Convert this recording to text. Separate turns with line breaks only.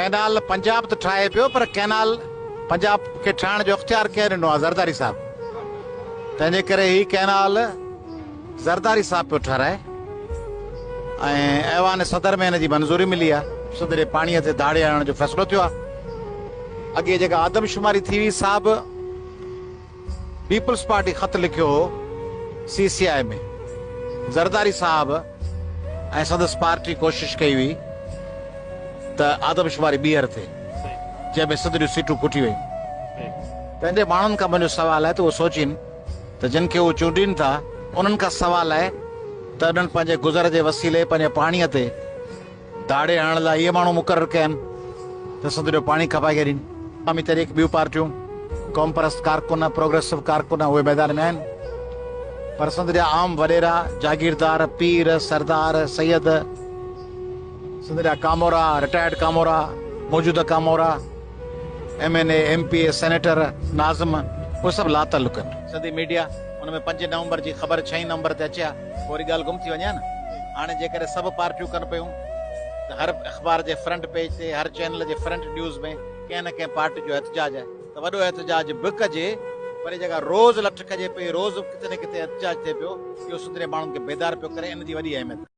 Canal Punjab ته ٺاهي پيو پر ڪئنال پنجاب کي ٺاهڻ جو اختيار ڪنهن ڏنو آهي زرداري صاحب تنهن جي ڪري هي ڪئنال زرداري صاحب پيو ٺهرائي ۽ ايوان صدر ۾ هن جي منظوري ملي آهي سنڌ جي پاڻي تي ڌاڙي هڻڻ جو فيصلو ٿيو آهي اڳي جيڪا آدمشماري ٿي هئي سا به پيپلز پارٽي خط لکيو هو سي سي آء ۾ زرداري صاحب ۽ سندس پارٽي ڪوشش ڪئي هئي ته آدمشماري ٻيهر ٿئي جنهن ۾ سنڌ جون سيٽون کٽي ويون. تنهن جي ماڻهن کان منهنجو سوال آهي ته اهو سوچين ته جن کي هو چونڊين ٿا انهن کان سوال آهي ته انهن پنهنجي گذر جي وسيلي پنهنجي پاڻي تي ڌاڙي هڻڻ لاء اهي ماڻهو مقرر ڪيا آهن ته سنڌ جو پاڻي کپائي ڇڏين. عوامي تحريڪ، ٻيون پارٽيون، قومپرست ڪارڪن، پروگريسو ڪارڪن اهي ميدان ۾ آهن پر سنڌ جا عام وڏيرا، جاگيردار، پير، سردار، سيد، سنڌ جا ڪامورا، رٽائرڊ ڪامورا، موجوده ڪامورا، M N A, M P A, senator, ناظم اهي سڀ لاتعلق آهن. سنڌي ميڊيا ان ۾ پنجين نومبر جي خبر ڇهين نومبر تي اچي ها. پوء وري ڳالهه گم ٿي وڃي ها نه. هاڻي جيڪڏهن سڀ پارٽيون ڪن پيون ته هر اخبار جي فرنٽ پيج تي هر چينل جي فرنٽ نيوز ۾ ڪنهن نه ڪنهن پارٽي جو احتجاج آهي ته وڏو احتجاج به ڪجي پر هي جيڪا روز لٺ کڄي پئي روز ڪٿي نه ڪٿي احتجاج ٿئي پيو اهو سنڌ جي ماڻهن کي بيدار پيو ڪري ان جي وڏي اهميت آهي.